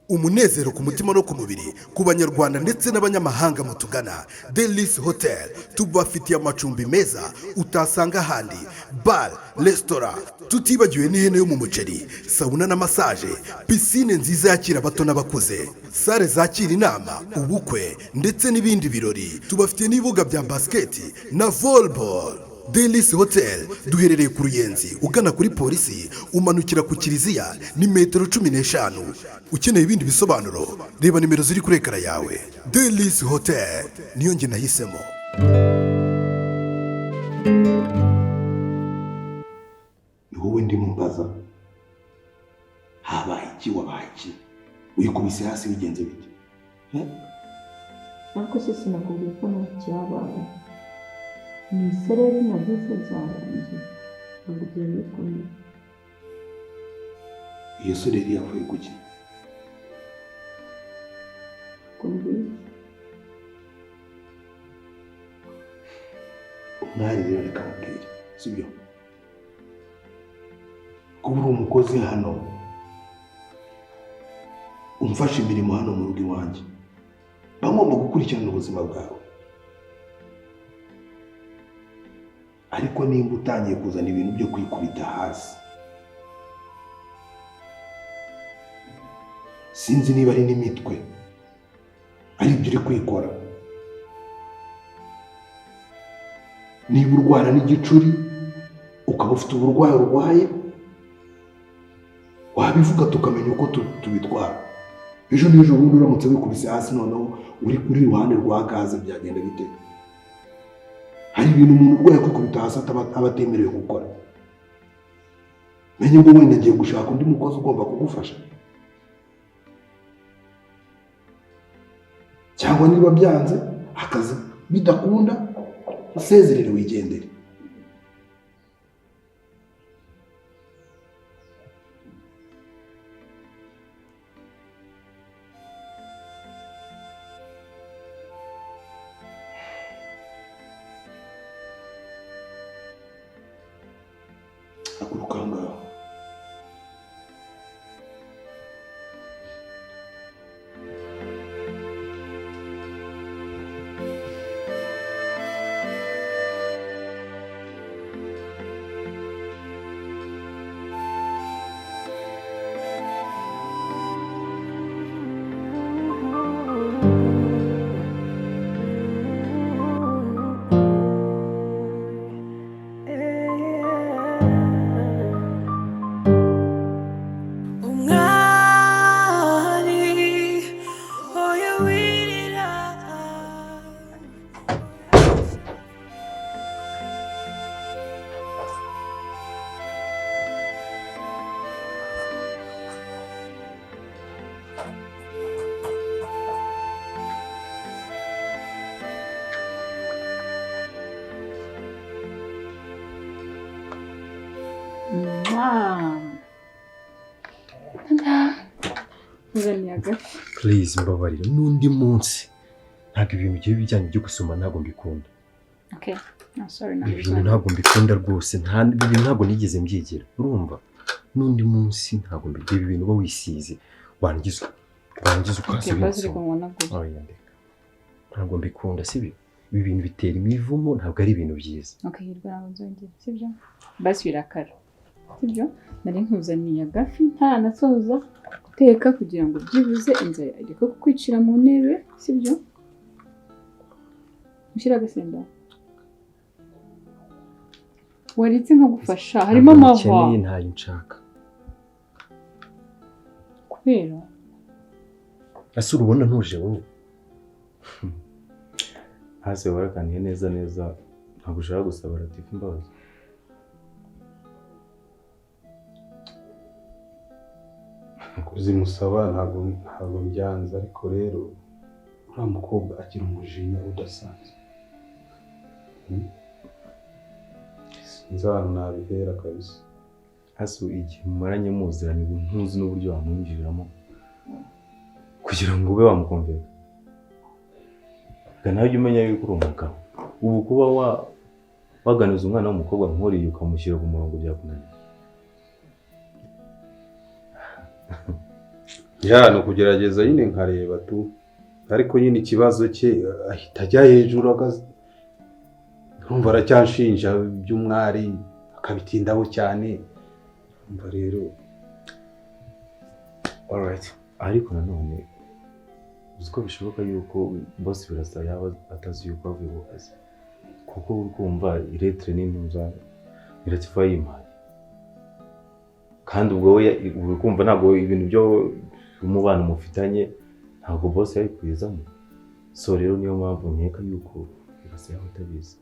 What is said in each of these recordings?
Umunezero ku mutima no ku mubiri ku Banyarwanda ndetse n'abanyamahanga mutugana Delice Hotel, tubafitiye amacumbi meza utasanga ahandi, bar, resitora, tutibagiwe n'ihene yo mu muceri, sauna na massage, piscine nziza yakira abato n'abakuze, salle zakira inama, ubukwe ndetse n'ibindi birori. Tubafitiye n'ibibuga bya basket na volleyball. Delice Hotel duherereye ku Ruyenzi, ugana kuri polisi, umanukira ku kiliziya ni metero 15. Ukeneye ibindi bisobanuro, reba nimero ziri kuri écran yawe. Delice Hotel niyo njye nahisemo. Ni wowe ndimo mbaza. Habaye iki? Wabaye iki? Wikubise hasi, bigenze bite? Eh? Ariko se sinakubwiye ko nta cyabaye? Ni isereri nagize, byarangiye, ntabwo byari bikomeye. Iyo sereri yavuye ku ki? Ngo mbizi. Umwari rero, reka mubwire, sibyo? Kuba uri umukozi hano, umfasha imirimo hano mu rugo iwanjye, mba ngomba gukurikirana ubuzima bwawe. Ariko nimba utangiye kuzana ibintu byo kwikubita hasi, sinzi niba ari n'imitwe ari ibyo uri kwikora, niba urwara n'igicuri, ukaba ufite uburwayi urwaye, wabivuga tukamenya uko tubitwara. Ejo n'ejo bundi uramutse wikubise hasi, noneho uri kuri iruhande rwa gaze, byagenda bite? Hari ibintu umuntu urwaye kwikubita hasi aba atemerewe gukora. Menye ngo wenda agiye gushaka undi mukozi ugomba kugufasha, cyangwa niba byanze, akazi bidakunda, usezerere wigendere. Haguruka aho ngaho. Umwari, oya, wirira. Mwah. Tada! Nkuzaniye agafi. Please, mbabarira, n'undi munsi ntabwo ibintu bigiye bijyanye byo gusoma, ntabwo mbikunda. Okay. No, sorry, Ibi ntabwo bintu bizongera. ntabwo mbikunda rwose. Nta ibi bintu ntabwo nigeze mbyigira, urumva? N'undi munsi ntabwo mbikunda. Ibi bintu uba wisize, warangiza ukaza Okay, basi reka ubinsoma. nkuhanagure. Oya, ndeka, ntabwo mbikunda, sibyo? Ibi bintu bitera imivumo, ntabwo ari ibintu byiza. Okay, hirwa, ntabwo nzongera, sibyo? Basi birakara. Sibyo? Nari nkuzaniye agafi ntaranasoza guteka kugira ngo byibuze inzara ireke kukwicira mu ntebe, sibyo? Ushyira agasenda. Waretse nkagufasha, harimo Ntabwo amahwa. nkeneye, ntayo nshaka. Kubera Ese urubona ntuje wowe? Hasi warakaniye neza neza, ntabwo ushaka gusaba Latifa imbabazi? Kuzimusaba ntabwo mbyanze, ariko rero uriya mukobwa agira umujinya udasanzwe. Sinzi ahantu nabihera kabisa. Hasi igihe mumaranye muziranye ubu, ntuzi n'uburyo wamwinjiriramo kugira ngo ube wamukumvira. Reka nawe ujye umenya yuko uri umugabo. Ubu kuba wa waganiza umwana w'umukobwa nk'uriya ukamushyira ku murongo byakunaniye? Ya, ni ukugerageza nyine nkareba tu, ariko nyine ikibazo cye ahita ajya hejuru, urumva aracyanshinja by'umwari, akabitindaho cyane. Urumva rero. Alright, ariko nanone uzi ko bishoboka yuko boss Birasa yaba atazi yuko avuye ku kazi, kuko uri kumva ilettre n'intuza Latifa yimpaye, kandi ubwo we uri kumva ntabwo ibintu byo umubano mufitanye ntabwo boss yabikwirizamo. So rero niyo mpamvu nkeka yuko Birasa yaba atabizi.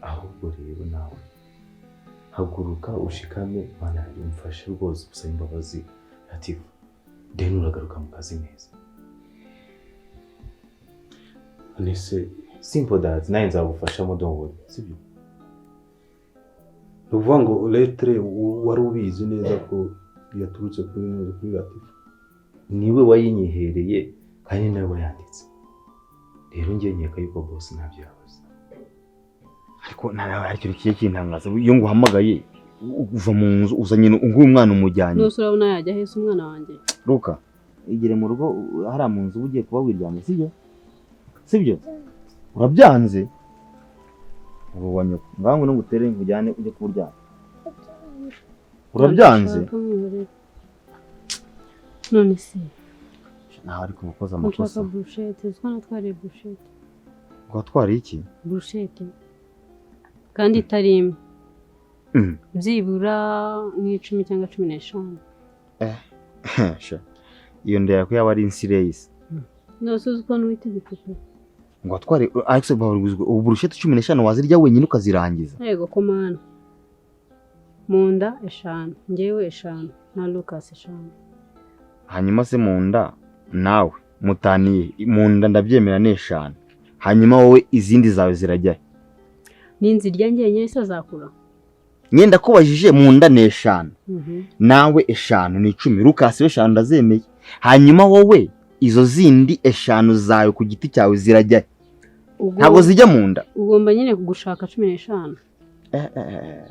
Ahubwo rero nawe haguruka ushikame, mana umfashe rwose usaba imbabazi Latifa, then uragaruka mu kazi neza. Nese Simple that. Nawe nzagufashamo, don't worry, sibyo? Ni ukuvuga ngo lettre wari ubizi neza ko yaturutse kuri Latifa? Niwe wayinyihereye kandi nawe wayanditse. Rero njye nkeka yuko boss ntabyo yabuze. Ariko nta hari ikintu kigiye kintangaza. Iyo nguhamagaye uva mu nzu uzanye nguyu mwana umujyanye. Nose urabona yajya ahese umwana wanjye? Ruka, igere mu rugo, hariya mu nzu uba ugiye kuba wiryamye, sibyo? Sibyo, urabyanze ubu wa nyoko. Ngaho ngwino ngutere nkujyane ujye kuba uryamye. Urabyanze? Ntabwo mwihorere. None se Nawe ariko uba ukoze nshaka amakosa. Burushete, uzi ko natwariye burushete? Ngo watwariye iki? Burushete, kandi itari imwe. Byibura nk'icumi cyangwa 15. Sha, iyo ndeba ko yaba ari insireyisi. Nose uzi ko n'uwita igipupe? Ngo watware, ariko se ubu burushete 15 wazirya wenyine ukazirangiza? Yego ko mana, mu nda eshanu, njyewe eshanu na Lucas eshanu. Hanyuma se mu nda nawe mutaniye? Mu nda ndabyemera ni eshanu, hanyuma wowe izindi zawe zirajya he? N'inzirya njyenyine se azakura? Nyenda kubajije, mu nda ni eshanu, nawe eshanu ni 10, Lucas we eshanu ndazemeye, hanyuma wowe izo zindi eshanu zawe ku giti cyawe zirajya he? Ntabwo zijya mu nda. Ugomba nyine gushaka 15. Eh,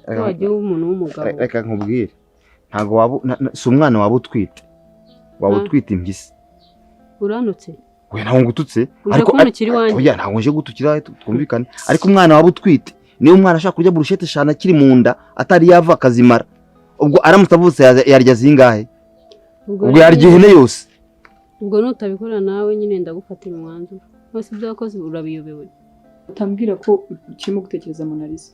Ko wagiye uba umuntu w'umugabo. Reka nkubwire, ntabwo waba si umwana waba utwite, waba utwite impyisi. Uranutse. We, ntabwo ngututse. Uje kuntukira iwanjye. Oya, ntabwo nje gutukira, twumvikane. Ariko umwana waba utwite, niba umwana ashaka kurya burushete eshanu akiri mu nda atari yava akazimara, ubwo aramutse avutse yarya zingahe? Ubwo Ubwo yarya ihene yose. Ubwo nutabikora nawe nyine ndagufatira umwanzuro. Hose ibyo wakoze urabiyobewe. Utambwira ko ukirimo gutekereza Monalisa.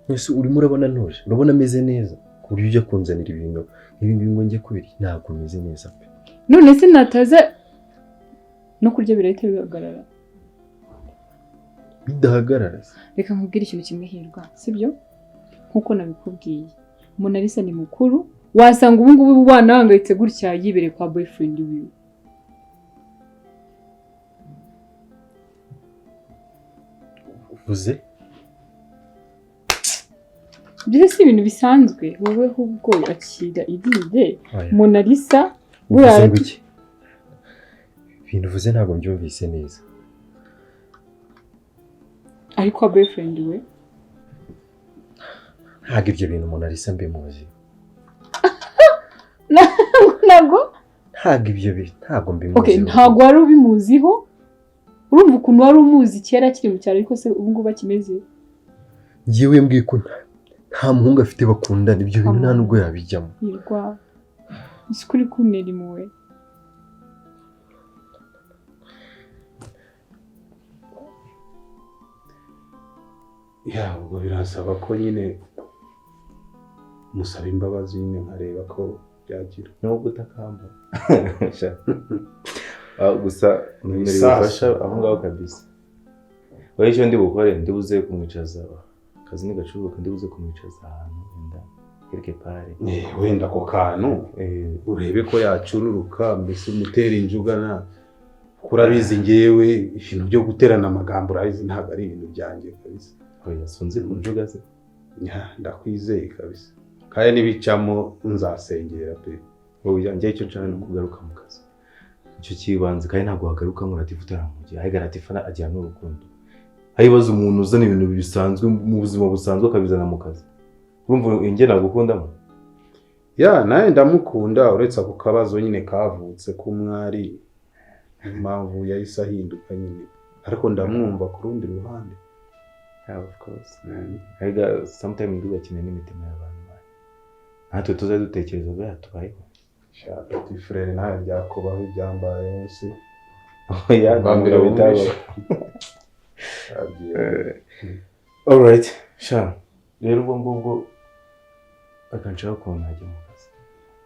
Ese urimo urabona ntuje? Urabona ameze neza ku buryo ujya kunzanira ibintu nk'ibi ngibi ngo njye kubirya? Ntabwo meze neza pe. None se nataza no kurya birahita bihagarara? Bidahagarara se? Reka nkubwire ikintu kimwe hirwa, sibyo? Nkuko nabikubwiye, Monalisa ni mukuru, wasanga ubu ngubu wanahangayitse gutya yibereye kwa boyfriend wiwe. Uvuze? Ibyo si ibintu bisanzwe, wowe ahubwo akira irire. Oya. Monalisa Uvuze ngo iki? Ibintu uvuze ntabwo mbyumvise neza. Ari kwa boyfriend we. Ntabwo ibyo bintu Monalisa mbimuzi. Ntabwo? Ntabwo ibyo bintu ntabwo mbimuzi. Okay, ntabwo wari ubimuziho. Urumva ukuntu wari umuzi kera akiri mu cyaro, ariko se ubu ngubu akimeze? Njyewe mbwiye ko nta muhungu afite bakundana, ibyo bintu nta nubwo yabijyamo. Hirwa, ese uri kuntera impuhwe? Ya, ubwo biransaba ko nyine musaba imbabazi nyine nkareba ko byagira. Nubwo utakamba. Sha. Gusa Ni nimero isasu. igufasha aho ngaho kabisa. Wowe icyo ndi bukore, ndi buze kumwicaza, akazi nigacuruka ndi buze kumwicaza ahantu wenda quelque part. Wenda ako kantu urebe ko yacururuka, mbese umutera injuga kuko urabizi ngewe ibintu byo guterana amagambo urabizi ntabwo ari ibintu byanjye kabisa. Oya, sunzi ku njuga se. Ya, ndakwizeye kabisa, kandi nibicamo nzasengera pe. Oya, njye icyo nshaka ni ukugaruka mu kazi, icyo kibanze, kandi ntabwo wagaruka ngo Latifa utaramugira. Ariko Latifa agira n'urukundo. Aho ibibazo umuntu uzana ibintu bisanzwe mu buzima busanzwe akabizana mu kazi, urumva njye nagukundamo? Ya, nawe ndamukunda, uretse ako kabazo nyine kavutse k'umwari, impamvu yahise ahinduka nyine, ariko ndamwumva ku rundi ruhande. Yeah, of course. Ariko sometimes ndugakina n'imitima y'abantu, man. Natwe tuzajya dutekereza buriya tubayeho. Sha, petit frère, nawe byakubaho ibyambayeho se? Oya, Bwa mbere ntabwo bitabaho. wumvishe. Agiye. Alright, sha. Rero ubwo ngubwo akanshaka ukuntu najya mu kazi.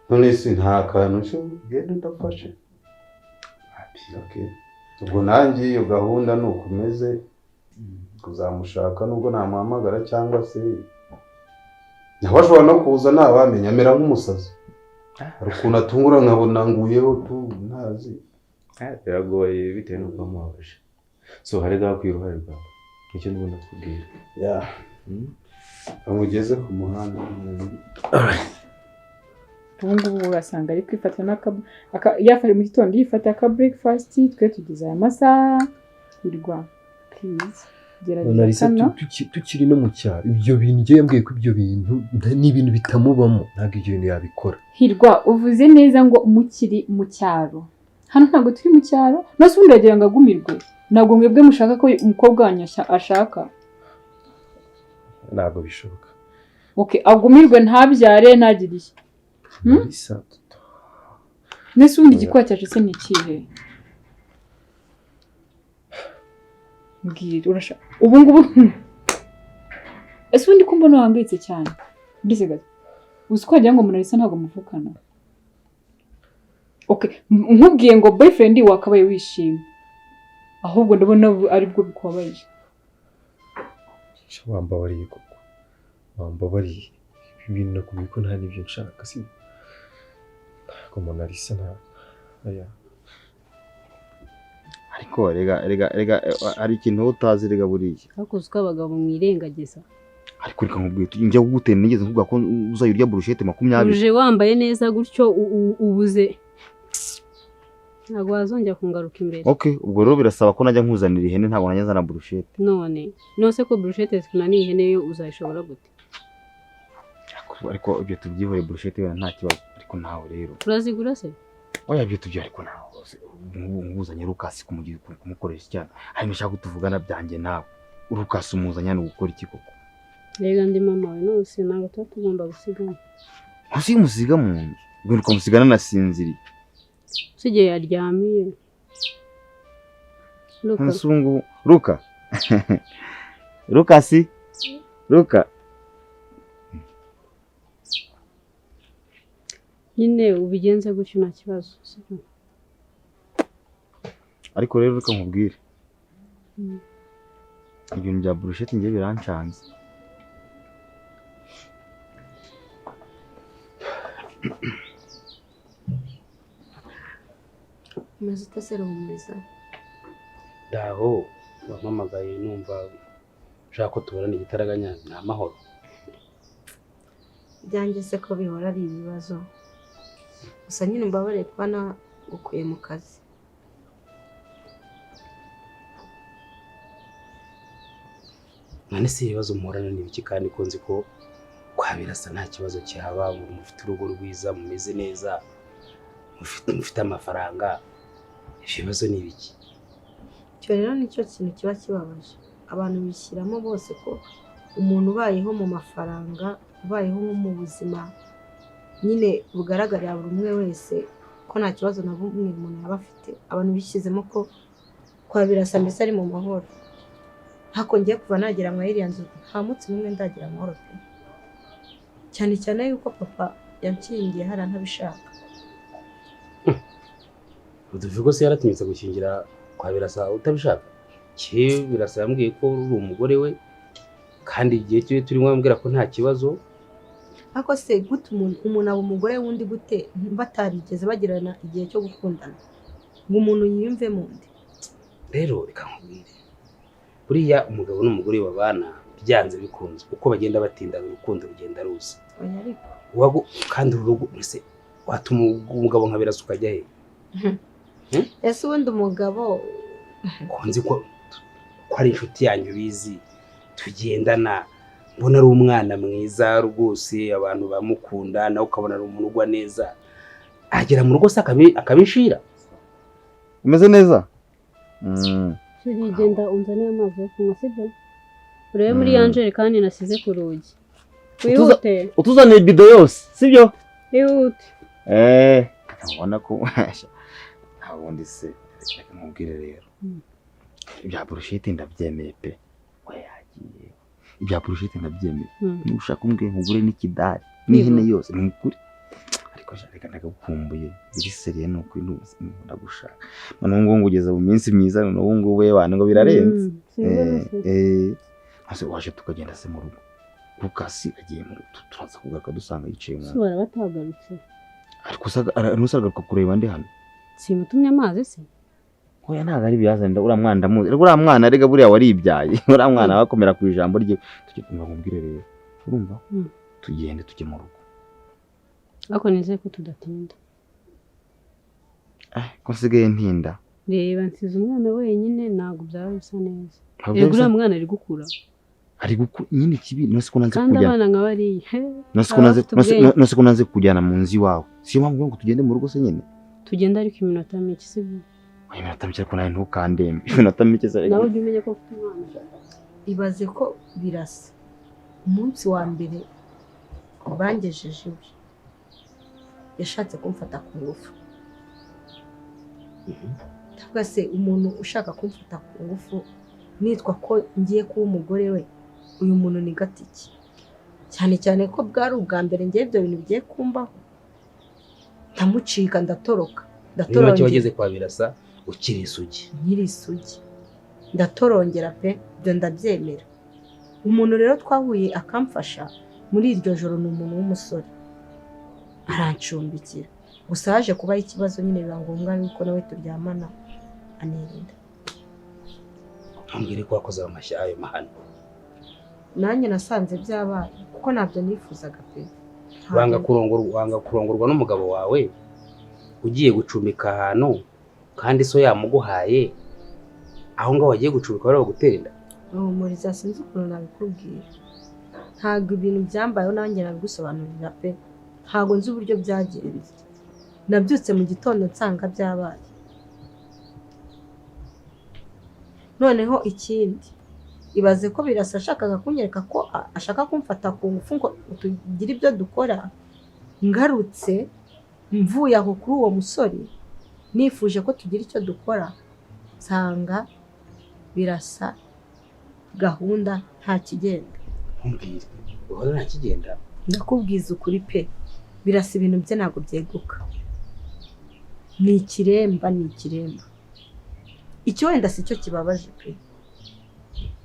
None se nta kantu cyo genda ndafashe? Okay. Ubwo nanjye iyo gahunda ni uko umeze, kuzamushaka nubwo namuhamagara cyangwa se nawe ashobora no kuza ntabamenya, amera nk'umusazi. Hari ukuntu atungura nkabona nguyeho tu ntazi. Ah, biragoye bitewe n'uko wamubabaje. So hari gakwiye uruhare rwawe. Nicyo ndimo ndakubwira. Ya, amugeze ku muhanda. Ubu ngubu urasanga ari kwifata n'aka yafashe mu gitondo, yifata aka breakfast. Twe tugeze aya masaha. Hirwa, please, gerageza. Monalisa, Kano tukiri no mu cyaro, ibyo bintu njyewe yambwiye ko ibyo bintu ni ibintu bitamubamo, ntabwo ibyo bintu yabikora. Hirwa, uvuze neza ngo mukiri mu cyaro. Hano ntabwo turi mu cyaro. Nose ubundi uragira ngo agumirwe? Ntabwo mwebwe mushaka ko umukobwa wanyu ashaka? Ntabwo bishoboka. Okay, agumirwe, ntabyare, ntagire iki? Monalisa. Nese ubundi igikuba cyacitse ni ikihe? Mbwira, urashaka ubu ngubu? Ese ubundi ko mbona wahangayitse cyane? Mbese gato, uzi ko wagira ngo Monalisa ntabwo muvukana? Okay, nkubwiye ngo boyfriend wakabaye wishimye, ahubwo ndabona aribwo bikubabaje. Sha, wambabariye koko, wambabariye. Ibi bintu nakubwiye ko nta n'ibyo nshaka, si ntabwo Monalisa, nta, oya. Ariko rega rega rega, hari ikintu wowe utazi rega buriya. Ariko uzi ko abagabo mwirengagiza. Ariko reka nkubwire, njya kugutera nigeze nkubwira ko uzajya urya burushete 20? Uje wambaye neza gutyo, ubuze, ntabwo wazongera kungaruka imbere. Okay, ubwo rero birasaba ko najya nkuzanira ihene, ntabwo najya nzana burushete. None nose ko burushete zikunaniye, ihene yo uzayishobora gute? Ariko ibyo tubyihoreye, burushete wenda nta kibazo, ariko nawe rero. Urazigura se? Oya, ibyo tubyihoreye, ariko nawe nkuzanye Rukasi kumukoresha cyane, hari nshaka ko tuvugana byanjye nawe. Rukasi umuzanye hano gukora iki koko? Rega ndi mama we, nose ntabwo tuba tugomba gusigana. Ntusi umusiga mu nzu, ugenda ukamusigana anasinziriye. Si igihe yaryamiye, Luka. None se ubu ngubu Luka, Rukasi, Luka. Nyine ubigenze gutyo, nta kibazo, sibyo? Ariko rero reka nkubwire, ibintu bya burushete njye birancanze. Umeze ute se, Ruhumuriza? Ndaho, wampamagaye numva ushaka ko tuburana igitaraganya, ni amahoro? Ibyanjye se ko bihora ari ibibazo gusa. Nyine umbabarire kuba nagukuye mu kazi. None se ibibazo muhorana ni ibiki, kandi ko nzi ko kwa Birasa nta kibazo kihaba, mufite urugo rwiza, mumeze neza, mufite amafaranga, ibyo bibazo ni ibiki? Icyo rero nicyo kintu kiba kibabaje. Abantu bishyiramo bose ko umuntu ubayeho mu mafaranga, ubayeho nko mu buzima nyine bugaragarira buri umwe wese ko nta kibazo na bumwe umuntu yaba afite. Abantu bishyizemo ko kwa Birasa mbese ari mu mahoro. Ariko ngiye kuva nagera muri iriya nzu, nta munsi n'umwe ndagira amahoro pe, cyane cyane yuko papa yanshingiye hariya ntabishaka. Rudovico se yaratinyutse gushyingira kwa Birasa utabishaka? Ki Birasa yambwiye ko uri umugore we, kandi igihe cyo turimo ambwira ko nta kibazo. Ariko se gute umuntu aba umugore w'undi gute batarigeze bagirana igihe cyo gukundana, ngo umuntu yiyumve mu ndi? Rero reka nkubwire, buriya umugabo n'umugore babana byanze bikunze, uko bagenda batindana urukundo rugenda ruza. Oya ariko Kandi uru rugo ese watuma umugabo nka Birasa ukajya he? Ese ubundi umugabo Ko nzi ko ari inshuti yanyu bizi tugendana, Mbona ari umwana mwiza rwose, abantu bamukunda, nawe ukabona ari umuntu ugwa neza. Agera mu rugo se akabishira. Umeze neza? Chéri, genda unzanire amazi yo kunywa, sibyo? Urebe muri ya njerekani nasize ku rugi. Wihute. Utuzaniye bido yose, sibyo? Wihute. Ubona ko nta wundi se, reka nkubwire rero. Ibya burusheti ndabyemeye pe. We yagiye. Ibya burusheti ndabyemeye. Niba ushaka umbwiye nkugure n'ikidari n'ihene yose, ni ukuri. Ariko sha reka, ndagukumbuye biri sérieux, ni ukuri ndagushaka. Noneho ngubu ngugeze mu minsi myiza, noneho ubu ngubu we ngo birarenze. Sibyo se? Ase waje tukagenda se mu rugo. Lukasi agiye mu rugo, turaza kugaruka dusanga yicaye mu Se baraba batagarutse? Ariko usagaruka kureba ndi hano. Simutumye amazi se? Oya, ntabwo ari ibiyazanira, uriya mwana ndamuzi. Erega uriya mwana, erega buriya waribyaye. Uriya mwana bakomera ku ijambo rye. Tujye kumva nkubwire rero. Urumva? Tugende tujye mu rugo. Ariko nizeye ko tudatinda. Ko nsigaye ntinda. Reba, nsize umwana wenyine, ntabwo byaba bisa neza. Ntabwo Erega byaba uriya mwana ari gukura. Ari gukura nyine, ikibi none ko nanze Kandi kujyana. abana nka bariya, he, None ko baba nanze bafite ubwenge. None ko nanze kujyana mu nzu iwawe. Siyo mpamvu ngo tugende mu rugo se nyine. Tugenda ariko iminota mike, sibyo? Oya, iminota mike, ariko nawe ntukandembe. Iminota mike se. Nawe ujye umenya ko ufite umwana. Ibaze ko Birasa umunsi wa mbere bangejeje iwe yashatse kumfata ku ngufu. Ndavuga se, umuntu ushaka kumfata ku ngufu nitwa ko ngiye kuba umugore we, uyu muntu ni gatiki? Cyane cyane ko bwari ubwa mbere ngiye ibyo bintu bigiye kumbaho, ndamucika, ndatoroka. Muri make Ndatorongera. wageze kwa Birasa ukiri isugi. Nkiri isugi, ndatorongera pe, ibyo ndabyemera. Umuntu rero twahuye akamfasha muri iryo joro ni umuntu w'umusore, arancumbikira. Gusa haje kubaho ikibazo nyine, biba ngombwa yuko nawe turyamana, anirinda. Ntumbwire ko wakoze ayo mashya, ayo mahano. Nanjye nasanze byabaye kuko ntabyo nifuzaga pe. Wanga kurongorwa n'umugabo wawe, ugiye gucumbika ahantu kandi so yamuguhaye, aho ngaho wagiye gucumbika bari bagutera inda. Ruhumuriza, sinzi ukuntu nabikubwira. Ntabwo ibintu byambayeho nanjye nabigusobanurira pe. Ntabwo nzi uburyo byagenze. Nabyutse mu gitondo nsanga byabaye. Noneho ikindi, ibaze ko Birasa ashakaga kunyereka ko ashaka kumfata ku ngufu ngo tugire ibyo dukora. Ngarutse mvuye aho kuri uwo musore, nifuje ko tugira icyo dukora, nsanga Birasa gahunda nta kigenda. Ntumbwire uhora nta kigenda. Ndakubwiza ukuri pe, Birasa ibintu bye ntabwo byeguka, ni ikiremba, ni ikiremba. Icyo wenda si cyo kibabaje pe.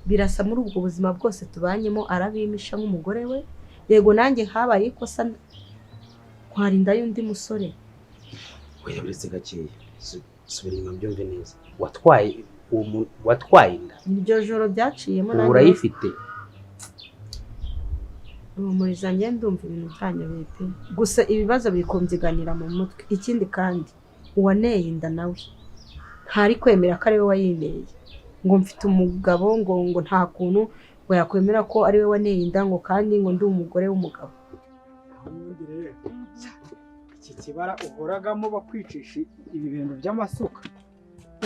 Birasa muri ubwo buzima bwose tubanyemo arabimisha nk'umugore we. Yego, nanjye habaye ikosa ntwara inda y'undi musore. Oya, uretse gakeya. Subira inyuma mbyumve neza. Watwaye uwo watwaye inda? Iryo joro byaciyemo. Ubu urayifite? Ruhumuriza, njye ndumva ibintu byanyobeye pe. Gusa ibibazo biri kumbyiganira mu mutwe. Ikindi kandi, uwaneye inda nawe ntari kwemera ko ari we wayineye, ngo mfite umugabo, ngo nta kuntu ngo yakwemera ko ari we waneye inda, ngo kandi ngo ndi umugore w'umugabo. Ubundi rero iki kibara uhoragamo bakwicisha ibi bintu by'amasuka,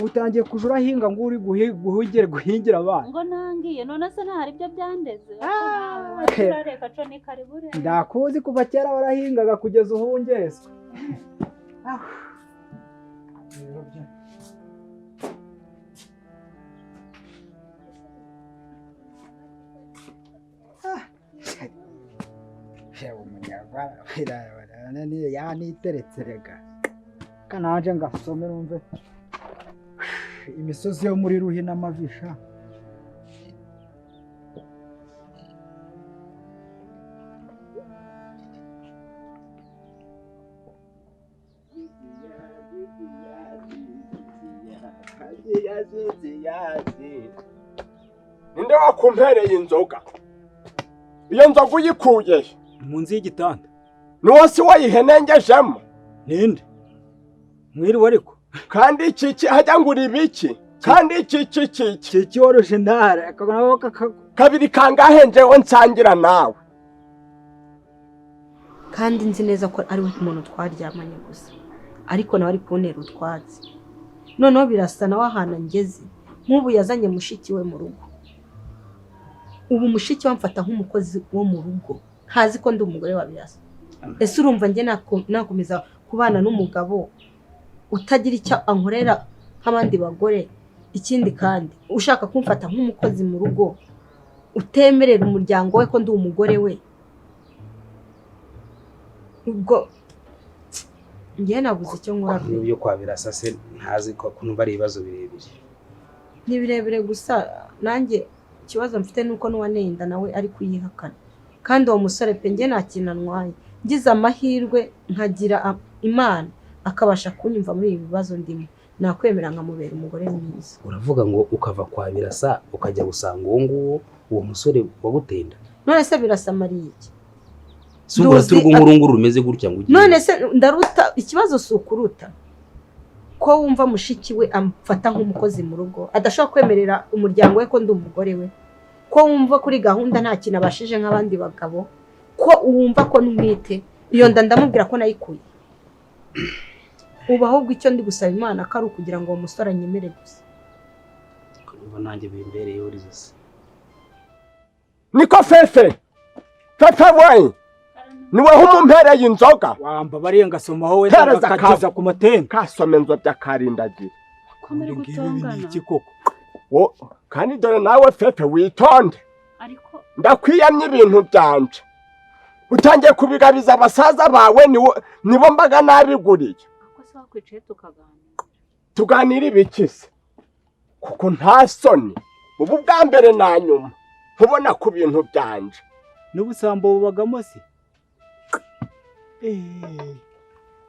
utangiye kuja urahinga ngo uri guhugire guhingira abana. Ngo ntangiye none se ntahari ibyo byandeze? Urareka co, ni karibu rero. Ndakuzi kuva kera warahingaga kugeza uhungeswe. Rero yewe umunyarwanda yaniteretse, rega kanaje ngasome numve imisozi yo muri Ruhi n'amavisha. Ninde wakumpereye inzoga? Iyo nzoga uyikuye he? Mu nzu y'igitanda. Nuwo si wayihenengejemo? Ninde mwiriwe ariko? Kandi iki hajya ngo uri biki? Kandi iki iki iki Kiki woroshe ntare. Kabiri kangahe njewe nsangira nawe? Kandi nzi neza ko ari we muntu twaryamanye gusa, ariko nawe ari kuntera utwatsi. Noneho Birasa nawe ahantu ngeze nk'ubu yazanye mushiki we mu rugo. Ubu mushiki we amfata nk'umukozi wo mu rugo, ntazi ko ndi umugore wa Birasa. Ese urumva njye nakomeza kubana n'umugabo utagira icyo ankorera nk'abandi bagore? Ikindi kandi ushaka kumfata nk'umukozi mu rugo, utemerera umuryango we ko ndi umugore we, ubwo njye nabuze icyo nkora pe. N'ibyo kwa Birasa se ntazi ko numva ari ibibazo birebire. Ni birebire gusa nanjye ikibazo mfite nuko n'uwanenda nawe ari kuyihakana. Kandi uwo musore pe njye nta kintu antwaye, ngize amahirwe nkagira Imana akabasha kunyumva muri ibi bibazo ndimo, nakwemera nkamubera umugore mwiza. Uravuga ngo ukava kwa Birasa ukajya gusanga uwo nguwo, uwo musore wagutenda? None se Birasa mariye iki? Si ubwo uraturugo nk'urunguru rumeze gutya ngo ugiye? None se ndaruta? Ikibazo si ukuruta, ko wumva mushiki we amfata nk'umukozi mu rugo, adashobora kwemerera umuryango we ko ndi umugore we, ko wumva kuri gahunda nta kintu abashije nk'abandi bagabo, ko wumva ko ntwite, iyo nda ndamubwira ko nayikuye. Ubu ahubwo icyo ndi gusaba Imana ko ari ukugira ngo uwo musore anyemere gusa. Numva nanjye bimbereye urize. Niko Fefe, Fefe we, niwe humumpereye inzoga. Wamba bariye ngasomaho we ndakageza ku matenga. Kasome nzobya karindagira. Komere gutongana. Iki koko? Wo kandi dore nawe Fefe witonde. Ariko ndakwiyamye ibintu byanje. Utangiye kubigabiza abasaza bawe nibo mbaga nabiguriye. Ako se wakwicaye tukaganira. Tuganira ibiki se? Kuko nta soni. Ubu bwa mbere na nyuma nkubona ku bintu byanje. N'ubusambo bubagamo se?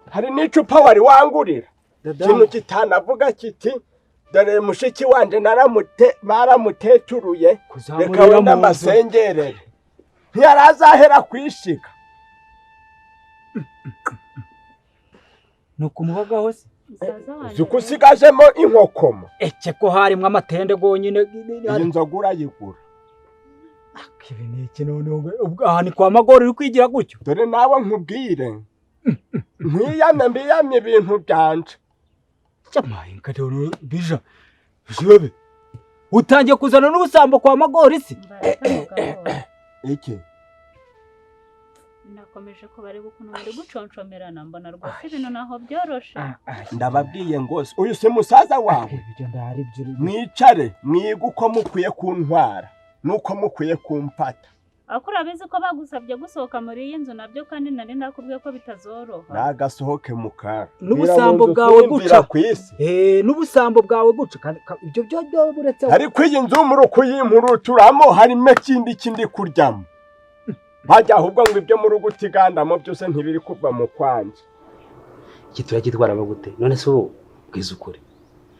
Hari n'icupa wari wangurira. Ikintu kitanavuga kiti dore mushiki wanje baramuteturuye, reka wenda amasengerere. Ntiyarazahera kwishika. Nuko umubagaho se? Uzi ko usigajemo inkokomo. Eke ko harimwo amatende gonyine. Iyi nzoga urayigura. Ibi ni iki noneho? Aha ni kwa Magori uri kwigira gutyo? Dore nawe nkubwire, nkwiyamye mbiyamye ibintu byanje. Cyamaye nkadoro bija. Jobe. Utangiye kuzana n'ubusambo kwa Magori se? Iki? Nakomeje kubareba ukuntu bari guconcomerana, mbona rwose ibintu naho byoroshe. Ndababwiye ngo uyu si musaza wawe. Mwicare mwige uko mukwiye kuntwara nuko mukwiye kumfata. Ako urabizi ko bagusabye gusohoka muri iyi nzu nabyo, kandi nari nakubwiye ko bitazoroha. Nagasohoke mukara. N'ubusambo bwawe guca. N'ubusambo bwawe guca. Ibyo byo buretse. Ariko iyi nzu muri kuyimpuruturamo harimo ikindi kindi kuryamo. Bajya ahubwo ngo ibyo mu rugo utigandamo byose ntibiri kuva mu kwanje. Iki turakitwara gute? None se ubu bwiza ukuri.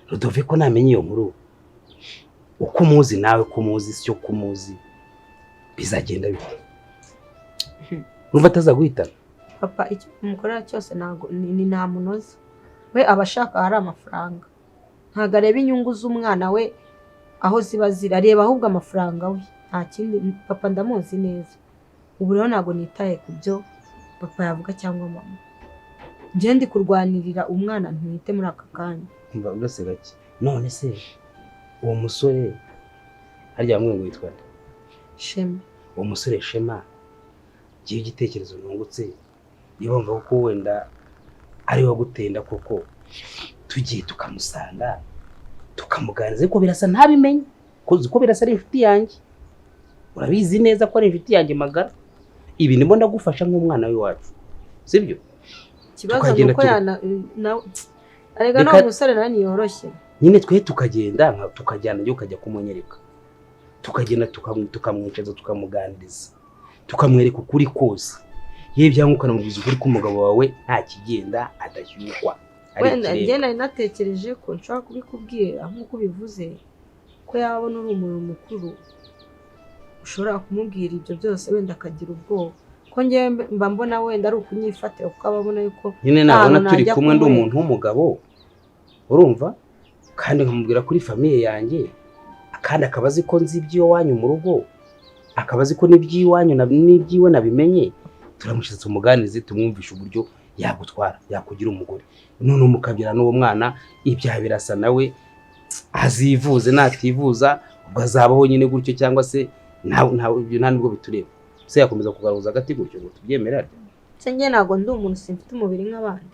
Rudoviko namenye iyo nkuru. Uko umuzi nawe ko umuzi syo kumuzi bizagenda bite? Urumva atazaguhitana? Papa icyo umukorera cyose ntago ni namunoza. We abashaka hari amafaranga. Ntago areba inyungu z'umwana we aho ziba ziri, areba ahubwo amafaranga we. Nta kindi, papa ndamuzi neza. Ubu rero ntago nitaye ku byo papa yavuga cyangwa mama. Njye ndi kurwanirira umwana ntwite muri aka kanya. Umva urase gake. None se uwo musore harya bamwe ngo yitwa nde? Shema. Uwo musore Shema, giye igitekerezo nungutse, niba mva ko wenda ari we gutenda koko, tugiye tukamusanga tukamuganiriza, ko Birasa ntabimenye, ko uzi ko Birasa ari inshuti yanjye. Urabizi neza ko ari inshuti yanjye magara. Ibi ndimo ndagufasha nk'umwana w'iwacu, sibyo? Ikibazo nuko yana arega no musore nawe niyoroshye. Nyine twe tukagenda tukajyana yo ukajya kumunyereka, tukagenda tukamwicaza tukamuganiriza, tukamwereka ukuri kose. Yewe byangwa ukanamubwiza ukuri k'umugabo wawe nta kigenda adashyukwa. Wenda njye nari natekereje ko nshobora kubikubwira nk'uko ubivuze, ko yabona uri umuntu mukuru ushobora kumubwira ibyo byose wenda akagira ubwoba. Ko njye mba mbona wenda ari ukunyifatira kuko ababona yuko nyine nabona turi kumwe ndi umuntu w'umugabo, urumva, kandi nkamubwira kuri famille yanjye, kandi akaba azi ko nzi ibyo wanyu mu rugo. Akaba azi ko n'iby'iwanyu n'iby'iwe nabimenye, turamushyitsa tumuganize, tumwumvishe uburyo yagutwara, yakugira umugore. None mukabyara n'uwo mwana, ibyaha Birasa nawe azivuze nativuza ubwo azabaho nyine gutyo, cyangwa se nta ibyo nta nubwo bitureba. Se yakomeza kugaruza agati gutyo ngo tubyemere arya? Se njye ntabwo ndi umuntu, simfite umubiri nk'abandi.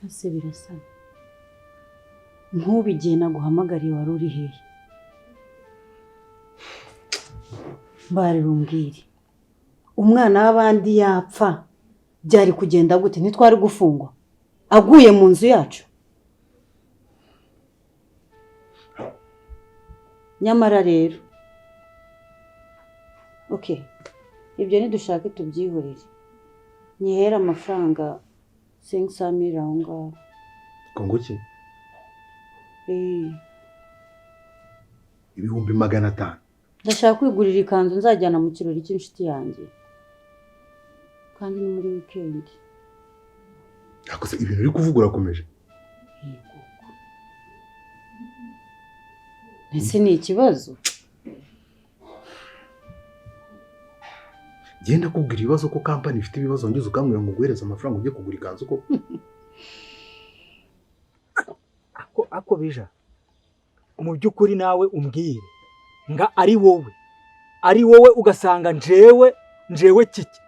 Ese Birasa, nk'ubu igihe naguhamagariye wari uri hehe? Mbarira umbwire. Umwana w'abandi yapfa byari kugenda gute? Ntitwari gufungwa aguye mu nzu yacu? Nyamara rero okay, ibyo nidushake tubyihorere. Nyihera amafaranga 500,000 aho ngaho. Kongo ki? 500,000. Ndashaka kwigurira ikanzu nzajyana mu kirori cy'inshuti yanjye, kandi ni muri weekend. Akose ibintu uri kuvuga urakomeje? Ese ni ikibazo? Genda kubwira ibibazo ko company ifite ibibazo, ngize ukambwira ngo guhereza amafaranga ujye kugura ikanzu ko. Ako bija, mu by'ukuri nawe umbwire nga ari wowe ugasanga njewe kiki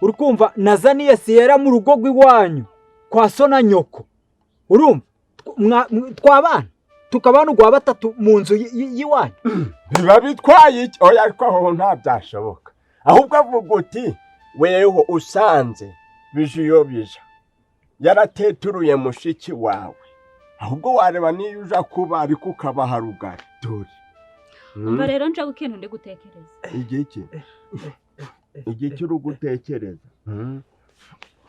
urukumva nazaniye Siyera mu rugo rw'iwanyu kwa so na nyoko, urumva twabana tukabana ugwa batatu mu nzu y'iwanyu. Biba bitwaye iki? Oya, ariko aho nta byashoboka. Ahubwo avuga uti weho usanze bijiyo bija yarateturuye mushiki wawe, ahubwo wareba niyo uja kuba ariko ukabaha rugari. Dore umva rero nje gukintu ndi gutekereza. Igiki uri gutekereza?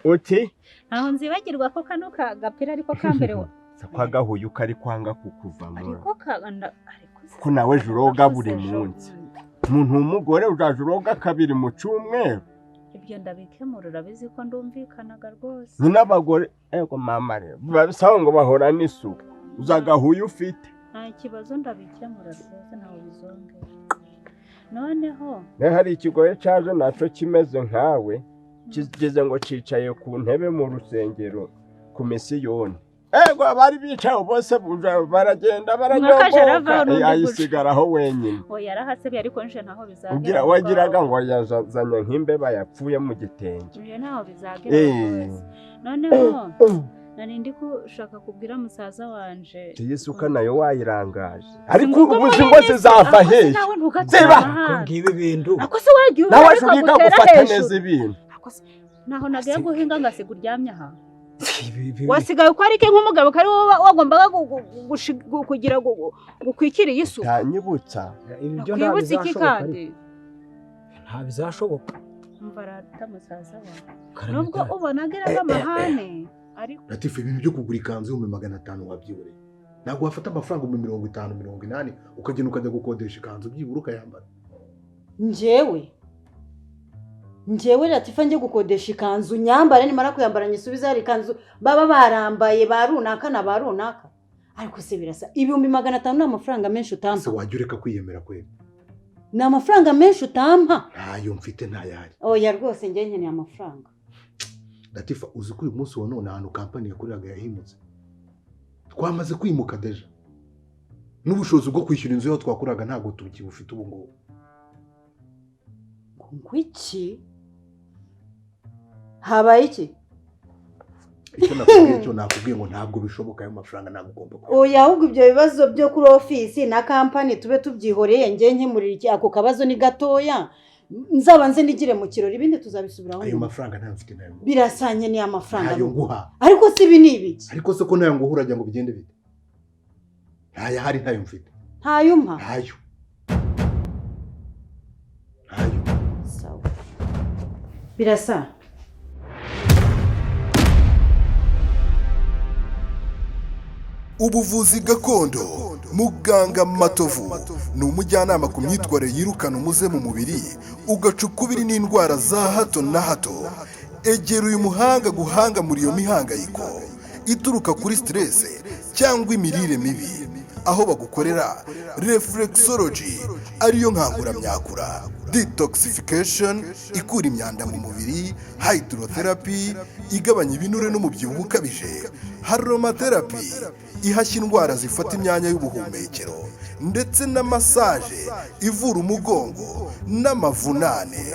Uti aho nzibagirwa ko kano gapira ariko kambere wa kwagahuye ukari kwanga kukuvamo, ariko kaganda ariko ko nawe juroga buri munsi. Umuntu w'umugore ujaje uroga kabiri mu cyumweru. Ibyo ndabikemura, urabizi ko ndumvikanaga rwose. Ni n'abagore ego mama rero babisaba ngo bahora n'isuku, uzagahuye ufite nta kibazo, ndabikemura rwose ntawe bizongera. Noneho ne hari ikigoye cyaje naco kimeze nkawe, kigeze ngo cicaye ku ntebe mu rusengero ku misiyoni. Ego abari bicaye bose baragenda barajya, ayisigaraho wenyine. Oya yarahasebye ariko nje ntaho bizagera. Ugira wagiraga ngo yazanye nk'imbeba yapfuye mu gitenge. Nje ntaho bizagera rwose. Noneho nari ndi kushaka kubwira musaza wanje Tiyisuka nayo wayirangaje, ariko ubuzi ngo zizava hehe? Ziba ngibi bintu ako se wagiye nawe uriga gufata neza ibintu. Naho nagiye guhinga ngasiga uryamye aha. Wasigaye uko arike nk'umugabo kari wowe wagombaga kugira gukwikira isuka. Tanyibutsa ibyo nta bizashoboka. Mbarata musaza wawe nubwo ubonagira amahane ariko Latifa, ibintu byo kugura ikanzu 500,000 wabyihoreye. Ntabwo wafata amafaranga 50, 80 ukagenda ukajya gukodesha ikanzu byibura ukayambara. Njyewe Latifa nje gukodesha ikanzu nyambara, nimara kuyambara nyisubiza hari ikanzu baba barambaye ba runaka na ba runaka. Ariko se Birasa, 500,000 ni amafaranga menshi utampa. Se wajya ureka kwiyemera kweli? Ni amafaranga menshi utampa. Ntayo mfite, ntayari. Oya rwose njye nkeneye amafaranga. Latifa, uzi ko uyu munsi wa none ahantu company yakoreraga yahimutse? Twamaze kwimuka deja. N'ubushobozi bwo kwishyura inzu yo twakoraga ntabwo tukibufite ubu ngubu. Ngwiki? Habaye iki? Icyo nakubwiye cyo nakubwiye ngo ntabwo bishoboka, ayo mafaranga ntabwo ugomba kuba. Oya ahubwo ibyo bibazo byo kuri office na company tube tubyihoreye, nge nkemurira iki ako kabazo ni gatoya, nzabanze nigire mu kirori ibindi tuzabisubiraho. Ayo mafaranga ntayo mfite nayo. Birasanye ni amafaranga. Ntayo nguha. Ariko si ibi ni ibiki? Ariko se ko nayo nguha urajya ngo bigende bite? Ntaya hari ntayo mfite. Ntayo mpa. Ntayo. Sawa. Birasa. Ubuvuzi gakondo, muganga Matovu ni umujyanama ku myitwarire yirukana umuze mu mubiri, ugaca ukubiri n'indwara za hato na hato. Egera uyu muhanga guhanga muri iyo mihangayiko ituruka kuri stress cyangwa imirire mibi, aho bagukorera reflexology, ariyo nkanguramyakura, detoxification ikura imyanda mu mubiri, hydrotherapy igabanya ibinure n'umubyibuho ukabije, aromatherapy ihashya indwara zifata imyanya y'ubuhumekero, ndetse na massage ivura umugongo n'amavunane.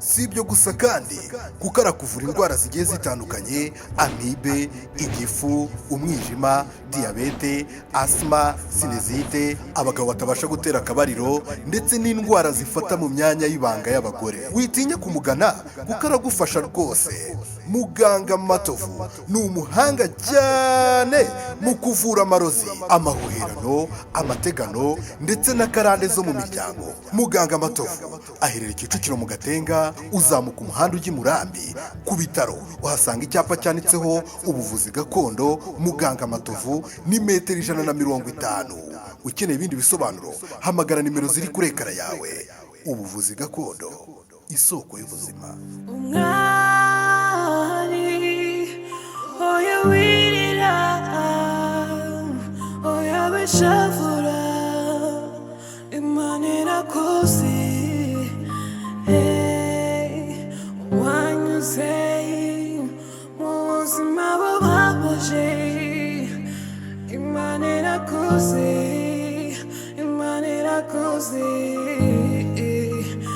Si ibyo gusa kandi, kuko arakuvura indwara zigiye zitandukanye: amibe, igifu, umwijima, diyabete, asima, sinusite, abagabo batabasha gutera akabariro, ndetse n'indwara zifata mu myanya y'ibanga y'abagore. Witinya kumugana kuko aragufasha rwose. Muganga Matovu ni umuhanga cyane mu kuvura amarozi, amahuherano, amategano ndetse n'akarande zo mu miryango. Muganga Matovu aherereye Kicukiro mu Gatenga, uzamuka umuhanda ujya i Murambi. Ku bitaro uhasanga icyapa cyanditseho ubuvuzi gakondo muganga Matovu, ni metero 150. Ukeneye ibindi bisobanuro, hamagara nimero ziri kuri écran yawe. Ubuvuzi gakondo, isoko y'ubuzima. Umwari, oya wirira, oya wishavura, Imana irakuzi. Hey, wanyuze mu buzima bubabaje, Imana irakuzi, Imana irakuzi.